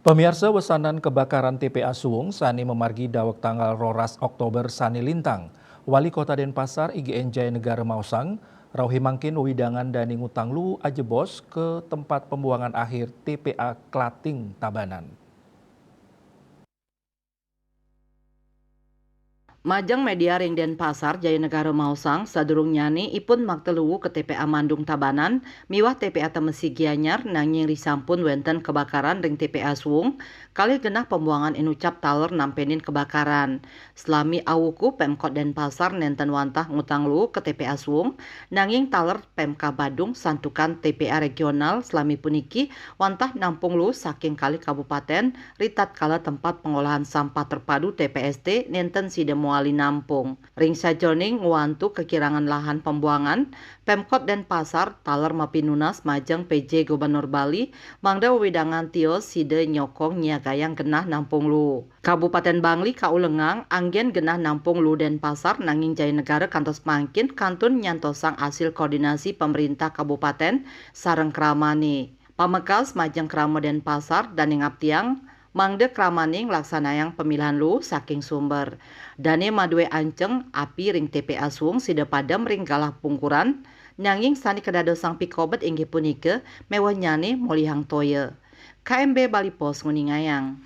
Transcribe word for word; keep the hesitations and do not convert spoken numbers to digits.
Pamiarsa, wesanan kebakaran T P A Suwung sane mamargi daweg tanggal roras Oktober sane lintang. Wali Kota Denpasar, I G N Jaya Negara maosang, rauh mangkin wewidangan dane ngutang luwu ajebos ka tempat pembuangan akhir T P A Klating Tabanan. Majeng media ring Denpasar, Jaya Negara maosang, sadurungnyane ipun makta luwu ka T P A Mandung Tabanan miwah T P A Temesi Gianyar, nanging risampun wenten kebakaran ring T P A Suwung, kalih genah pembuangan inucap taler nampenin kebakaran. Salami awuku, Pemkot Denpasar nenten wantah ngutang luwu ka T P A Suwung, nanging taler Pemkab Badung santukan T P A regional salami puniki wantah nampung luwu saking kalih kabupaten, ritatkala tempat pengolahan sampah terpadu, T P S T, nenten sida mawali nampung. Ring sajeroning ngwantu kakirangan lahan pembuangan, Pemkot Denpasar taler mapinunas majeng P J Gubernur Bali, mangda wewidangan tios sida nyokong nyiagayang genah nampung luwu. Kabupaten Bangli kaulengang anggen genah nampung luwu Denpasar, nanging Jaya Negara kantos mangkin kantun nyantosang asil koordinasi pemerintah kabupaten sareng kramane. Pamekas majeng krama Denpasar dane ngaptiang mangda kramane nglaksanayang pemilihan luwu saking sumber. Dane madue anceng api ring T P A Suwung sida padem ring galah pungkuran, nanging sane kadadosang pikobet inggih punika mewehnyane molihang toya. K M B Bali Post nguningayang.